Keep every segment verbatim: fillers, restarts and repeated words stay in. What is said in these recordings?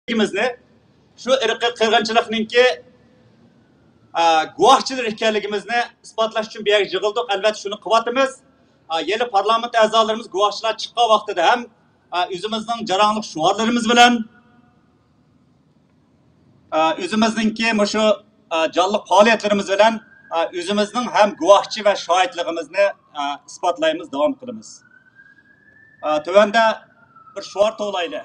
ئىككىمىزنى شۇ ئىرقىي قىرغىنچىلىقنىڭكى، ئا، گۇۋاھچىلىرى ئىكەنلىكىمىزنى ئىسپاتلاش ئۈچۈن بۇ يەرگە يىغىلدۇق. ئەلۋەتتە، شۇنى قىلىۋاتىمىز. ئا، يەنە پارلامېنت ئەزالىرىمىز گۇۋاھچىلار چىققان ۋاقتىدا ھەم، ئا، ئۆزىمىزنىڭ جاراڭلىق شوئارلىرىمىز بىلەن، ئا، ئۆزىمىزنىڭكى مۇشۇ، ئا، جانلىق پائالىيەتلىرىمىز بىلەن، ئا، ئۆزىمىزنىڭ ھەم گۇۋاھچى ۋە شاھىتلىقىمىزنى، ئا، ئىسپاتلايمىز، داۋام قىلىمىز. ئا، تۆۋەندە بىر شوئار توۋلايلى.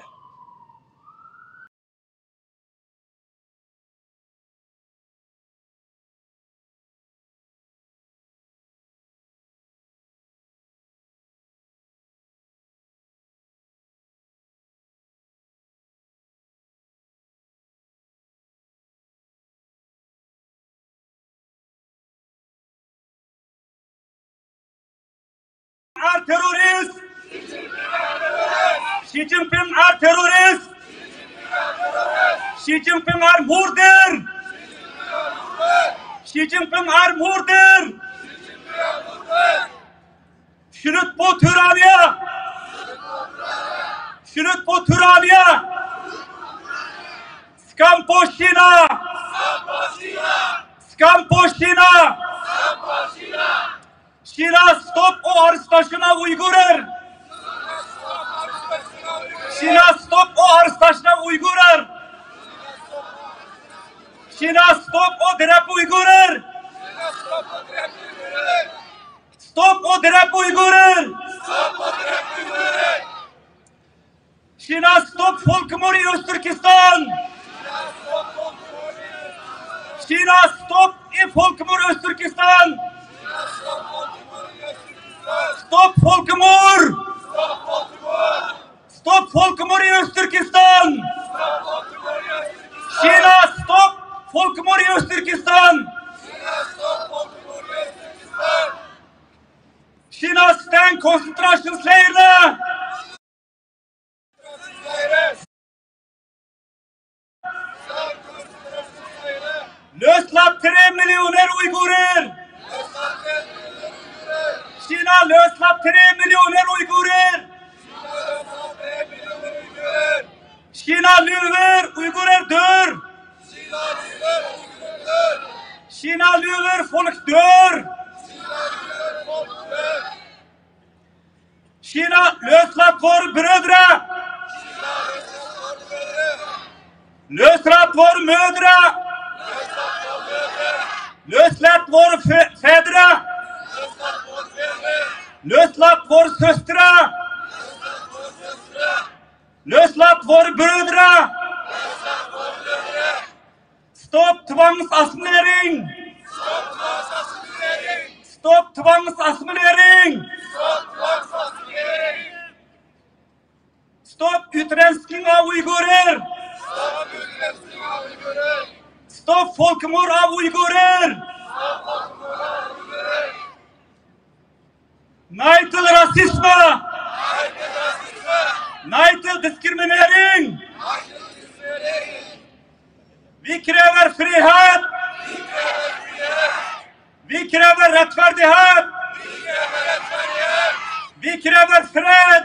ئەر تېررورىست! شى جىنپىڭ ئەر تېررورىست! شى جىنپىڭ ئەر مۇردېر! شى جىنپىڭ ئەر مۇردېر! چۈشۈرۈپ بۇ تۈرانىيە! چۈشۈرۈپ بۇ تۈرانىيە! سكامپوشىنا! سكامپوشىنا! Şina, stop o arestashına Uygurer! Şina, stop o arestashına Uygurer! Şina, stop o drep Uygurer! Stop o drep Uygurer! Şina, stop Folkmor i Öztürkistan! Şina, stop i Folkmor Öztürkistan! Stop Folkmor! Stop Folkmor i Öztürkistan! Şina, stop Folkmor i Öztürkistan! Şina, stop Konzentrationslagerna! Löslav tre miljoner Uygurer! Şina, löslav tre miljoner Uygurer! Şina, löver Uygurer dör! Şina, löver Folk dör! Şina, löslav vor Brödra! Löslav vor Mödra! Löslav vor Fe- Fedra! Löslav vor Söstra! Löslav vor Brödra! Stop Twangsassimilering! Stop Twangsassimilering! Stop Utrenskinga Uygurer! Stop Folkmora Uygurer! Nein til Rassismus! Nein til Diskriminierung! Wir kräven Freiheit! Wir kräven Rechtfertigkeit! Wir kräven Fred!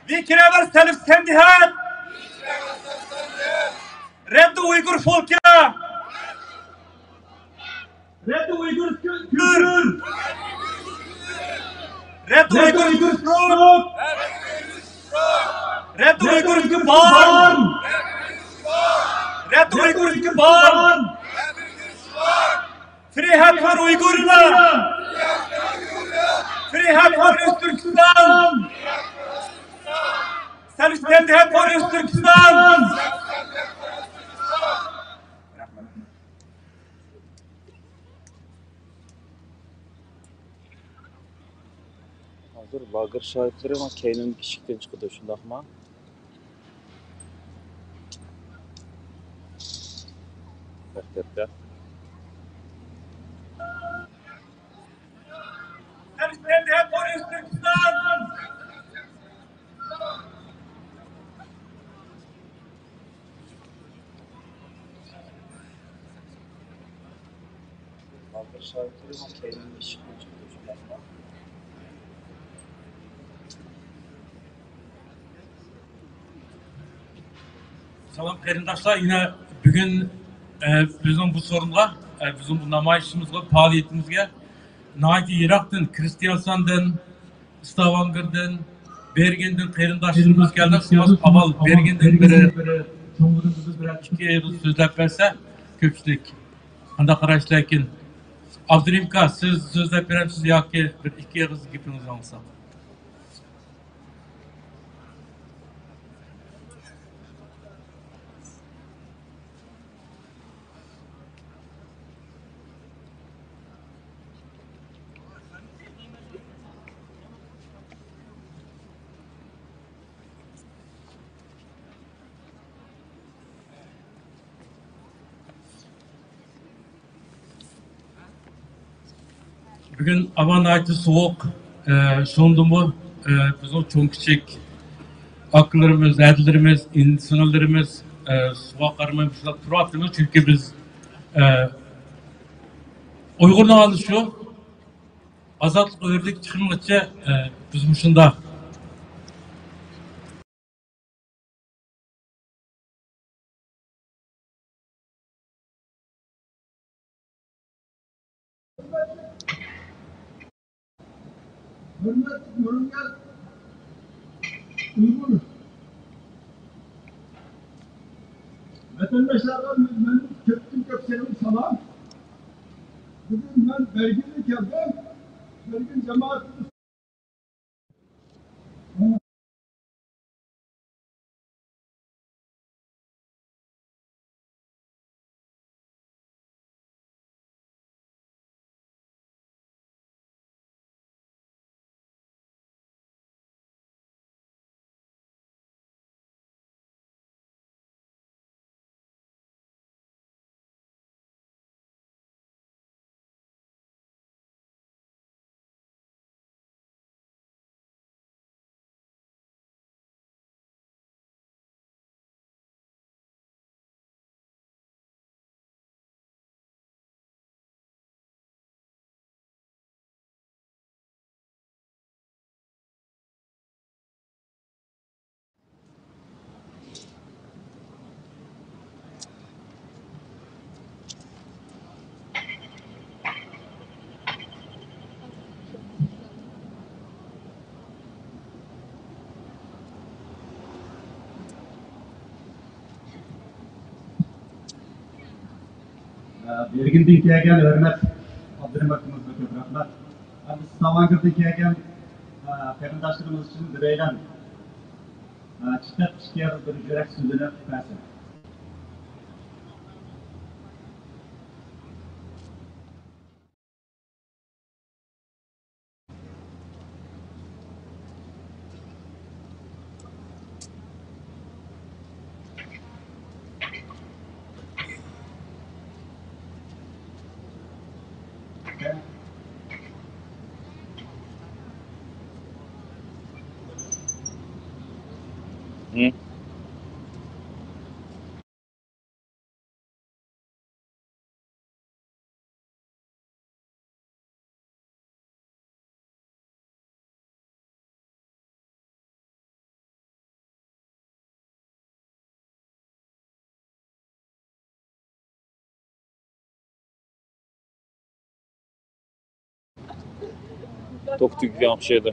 Wir kräven Selbstständigkeit! Rette Uyghur Volker! Rette Uyghur Kultur! Rette Uyghur Språk! Rette Uyghur Barn! Rette Uyghur Barn! Frihet for Uygurene! Frihet for Øst-Turkestan! Selvstendighet for Øst-Turkestan! ھازىر لاگېر شاھىتلىرى مانا كەينىدىن ئىشىكتىن چىقىدۇ، شۇنداقمۇ؟ مەكتەپتە. سالام قېرىنداشلار، يەنە بۈگۈن، ئە، بىزنىڭ بۇ سورۇنغا، ئە، بىزنىڭ بۇ نامايىشىمىزغا، پائالىيىتىمىزگە ناھايىتى يىراقتىن، كرېستىيانساندىن، ستاۋانگېردىن، بېرگېندىن قېرىنداشلىرىمىز كەلدى. شۇڭا ئاۋۋال بېرگېندىن بىر، چوڭلىرىمىز بىر ئىككى ئېغىز سۆزلەپ بەرسە، كۆپچىلىك قانداق قارايسىلەر ئىكەن؟ ئابدۇرېھىم ئاكا، سىز سۆزلەپ بېرەمسىز ياكى بىر ئىككى ئېغىز گېپىڭىزنى ئاڭلىساق؟ بۈگۈن ھاۋا ناھايىتى سوغۇق. ئە، شۇندىمۇ، ئە، بىزنىڭ چوڭ كىچىك ئاكىلىرىمىز، ھەدىلىرىمىز، ئىنى-سىڭىللىرىمىز، ئە، سۇغا قارىماي مۇشۇنداق تۇرۇۋاتىمىز. چۈنكى بىز، ئە، ئۇيغۇرنىڭ ھالى شۇ. ئازادلىق ھۆرلۈك چىقمىغۇچە، ئە، بىز مۇشۇنداق. ھۆرمەتلىك نۇرنىياز ئۇيغۇر ۋەتەنداشلارغا مەندىن كۆپتىن كۆپ سەلام، سالام. بۈگۈن مەن بەرگىندىن كەلدىم. بەرگىن جامائەت. بېرگىندىن كەلگەن ھۆرمەتلىك ئابدۇرېھىم ئاكىمىزغا كۆپ رەھمەت. ئەمدى ستاۋانگېردىن كەلگەن، ئە، قېرىنداشلىرىمىز ئۈچۈن بىرەيلەن، ئە، چىقىپ ئىككى ئېغىز بىر يۈرەك سۆزىنى بەرسۇن. توك تۈگىگەن ئوخشايدۇ.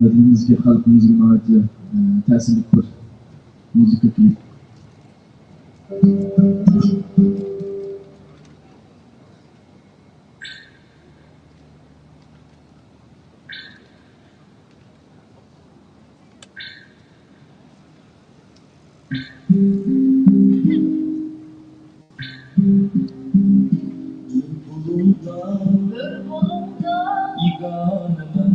ۋەتىنىمىزگە، خەلقىمىزگە ناھايىتى، ئە، تەسىرلىك بىر مۇزىكا كلىپ. بىر بۇلۇڭدا، بىر بۇلۇڭدا، يېگانە مەن،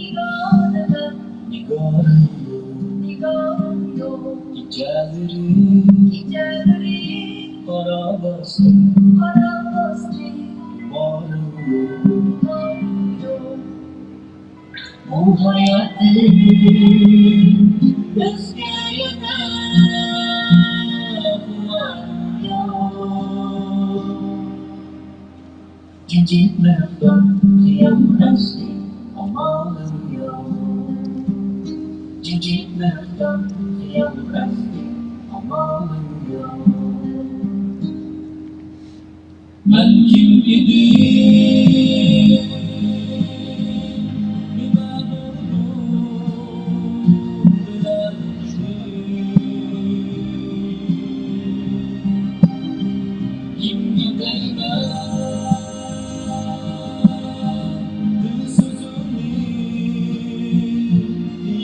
يېگانە مەن، نىگارىم يوق، نىگارىم يوق. كېچەلىرى، كېچەلىرى، قارا باستى، قارا باستى، خۇمارىم يوق، خۇمارىم يوق. بۇ ھاياتتىن ئۆزگە يەنە خۇمارىم يوق. جىمجىت مەختۇم خىيال ئەسلى ئامالىم يوق. جىمجىت مەختۇم خىيال ئەسلى ئامالىم يوق. مەن كىم ئىدىم؟ نېمە بولدۇم بىلەمسىز؟ كىمگە دەيمەن دىل سۆزۈمنى؟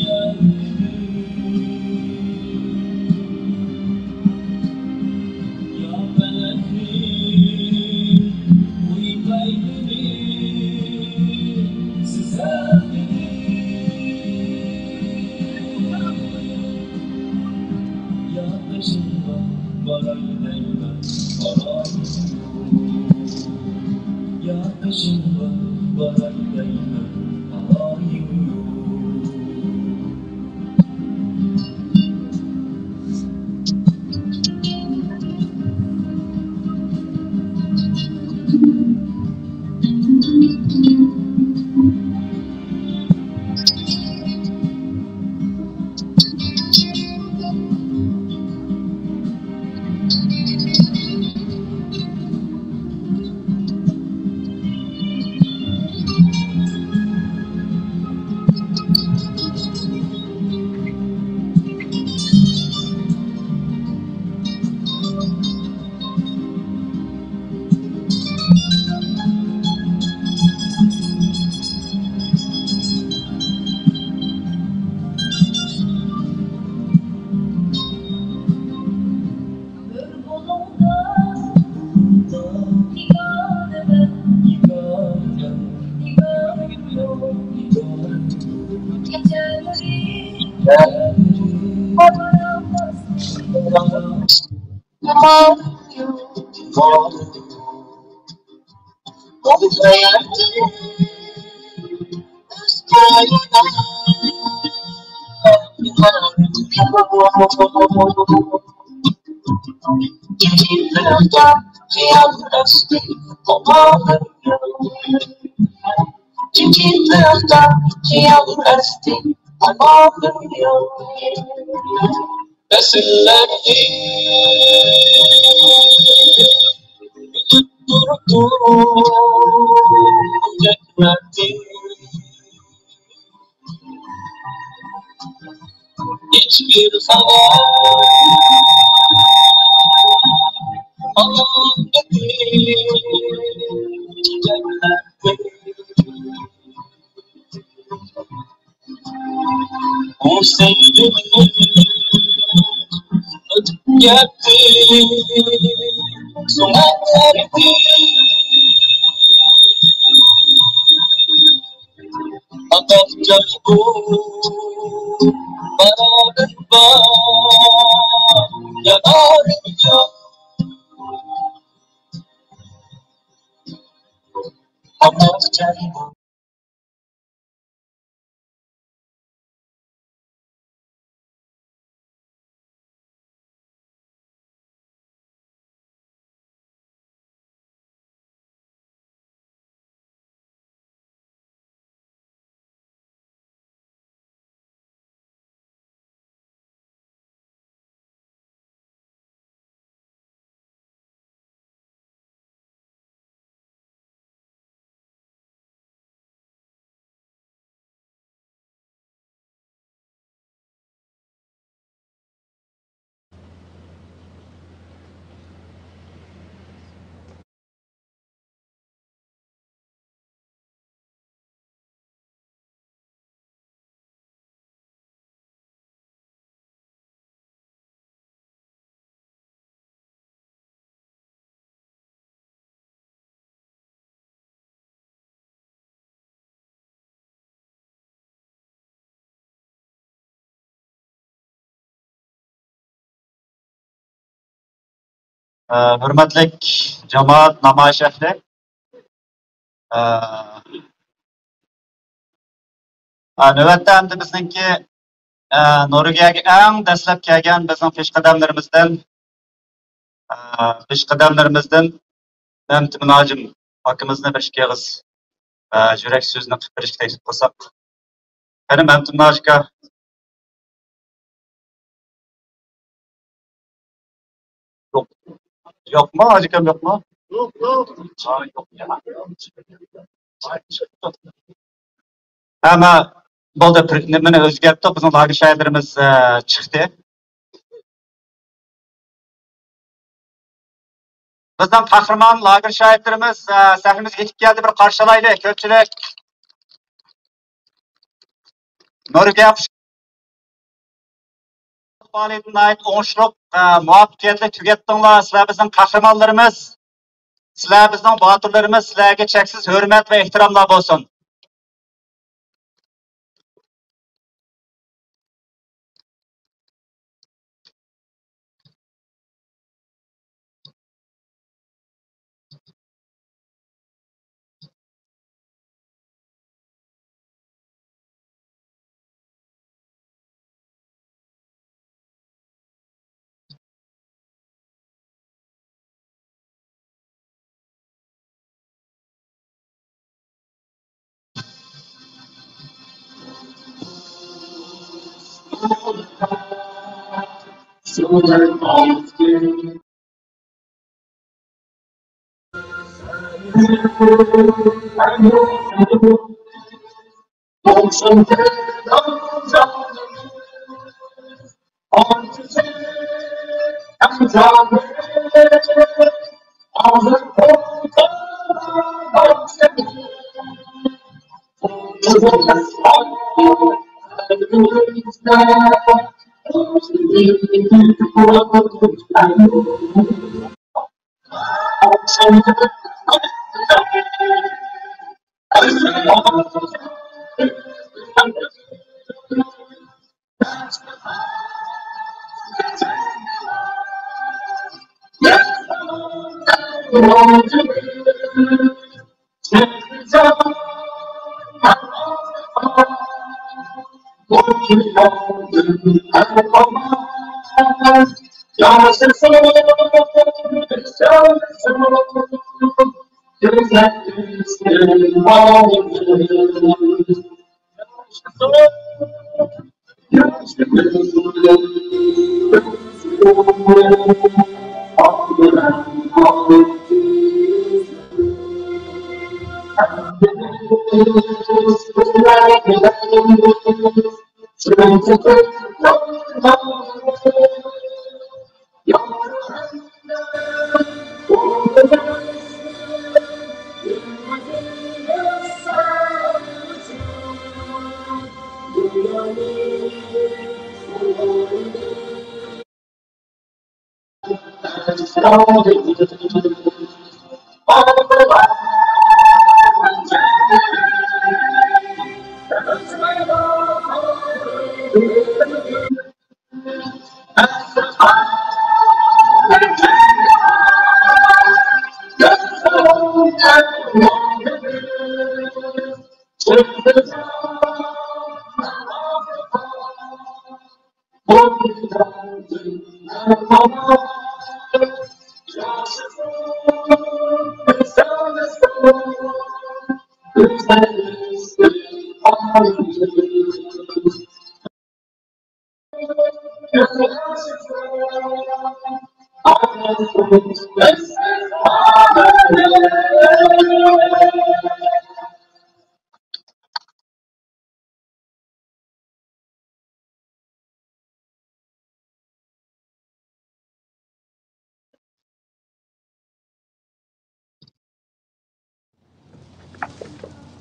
يار ئىدىم. يا پەلەكنىڭ ئۇيقايدىغىنى سىزەرمىدى؟ يا قېشىڭغا باراي دەيمەن، باراي. يا قېشىڭغا باراي دەيمەن، باراي. پەسىللەردىن ئۆتۈپ تۇرۇپ تۇرۇپ كەتمەكتىن ھېچبىر خەۋەر ئالالمىدىم. ئۇ سەيلىمنى ئۆتۈپ كەتتى، سۆڭەكلەردىن ئاقاقچاققۇ بارارىم بار، يانارىم يوق. ئاقاقچاققۇ. ئە، ھۆرمەتلىك جامائەت، نامايىش ئەھلى. ئە، ئە، نۆۋەتتە ئەمدى بىزنىڭكى، ئە، نورۋېگىيەگە ئەڭ دەسلەپ كەلگەن بىزنىڭ پېشقەدەملىرىمىزدىن، ئە، پېشقەدەملىرىمىزدىن مەمتىمىن ھاجىم ئاكىمىزنى بىر ئىككى ئېغىز، ئە، يۈرەك سۆزىنى قىلىپ بېرىشكە تەكلىپ قىلساق. قېنى، مەمتىمىن ھاجى ئاكا. يوق. يوقمۇ؟ ھاجىكام يوقمۇ؟ يوق، يوق. ھا، يوق. ھە، ما، بولدى، بىر نېمىنى ئۆزگەرتتۇق، بىزنىڭ لاگېر شاھىتلىرىمىز، ئە، چىقتى. بىزنىڭ قەھرىمان لاگېر شاھىتلىرىمىز، ئە، سەھنىمىزگە يېتىپ كەلدى، بىر قارشى ئالايلى، كۆپچىلىك. نورۋېگىيە پائالىيىتىنى ناھايىتى ئوڭۇشلۇق، ئە، مۇۋەپپەقىيەتلىك تۈگەتتىڭلار. سىلەر بىزنىڭ قەھرىمانلىرىمىز، سىلەر بىزنىڭ باتۇرلىرىمىز، سىلەرگە چەكسىز ھۆرمەت ۋە ئېھتىراملار بولسۇن.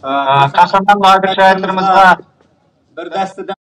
ئە، قەھرىمان لاگېر شاھىتلىرىمىزغا بىر دەستىدە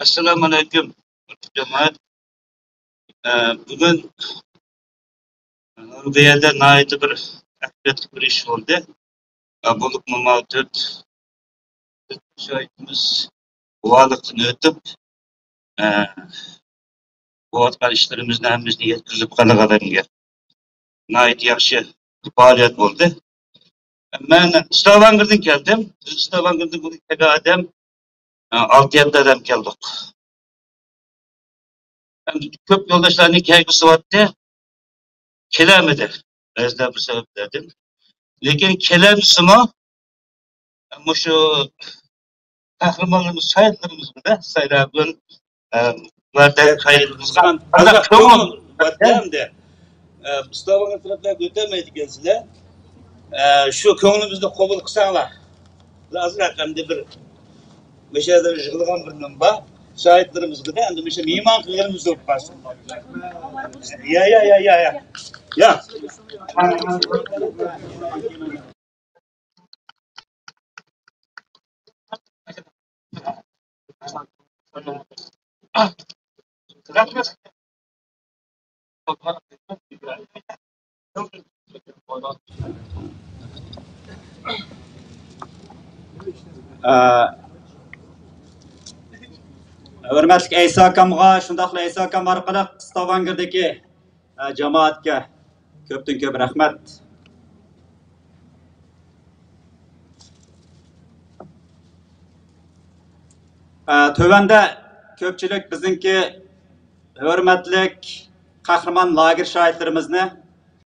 ئەسسالامۇئەلەيكۇم، جامائەت. ئە، بۈگۈن بۇ يەردە ناھايىتى بىر ئەھمىيەتلىك بىر ئىش بولدى. ئە، بولۇپمۇ ماۋۇ تۆت، تۆت شاھىتىمىز گۇۋاھلىقتىن ئۆتۈپ، ئە، بولۇۋاتقان ئىشلىرىمىزنى ھەممىسىنى يەتكۈزۈپ قالغانلىرىمىزگە ناھايىتى ياخشى پائالىيەت بولدى. مەن ستاۋانگېردىن كەلدىم. بىز ستاۋانگېردىن بۇرۇن كەلگەن ئادەم، ئە، ئالتە يەتتە ئادەم كەلدۇق. ئەمدى كۆپ يولداشلارنىڭ كەلگۈسى بارتتى. كېلەلمىدى. بەزىلەر بىر سەۋەبلەردىن. لېكىن كېلەلمىسىمۇ، مۇشۇ قەھرىمانلىرىمىز، شاھىتلىرىمىزغا سايراۋۇن، ئە، ۋەتەن قەيرىمىزغا قانداق كۆڭۈل ئەمدى، ئە، مۇستاۋاغا تەرەپلەرگە ئۆتەلمەيدىكەنسىلەر. ئە، شۇ كۆڭلىمىزنى قوبۇل قىلساڭلار. ئازراق ئەمدى بىر مۇشۇ يەردە يىغىلغان بىر نېمە بار. شاھىتلىرىمىزغا ئەمدى مۇشۇ مېھمان قىلغىنىمىز بولۇپ قالسۇن. يا، يا، يا، يا، يا. يا. ئە، ھۆرمەتلىك ئەيسا ئاكامغا، شۇنداقلا ئەيسا ئاكام ئارقىلىق ستاۋانگېردىكى، ئە، جامائەتكە كۆپتىن كۆپ رەھمەت. ئە، تۆۋەندە كۆپچىلىك بىزنىڭكى ھۆرمەتلىك قەھرىمان لاگېر شاھىتلىرىمىزنى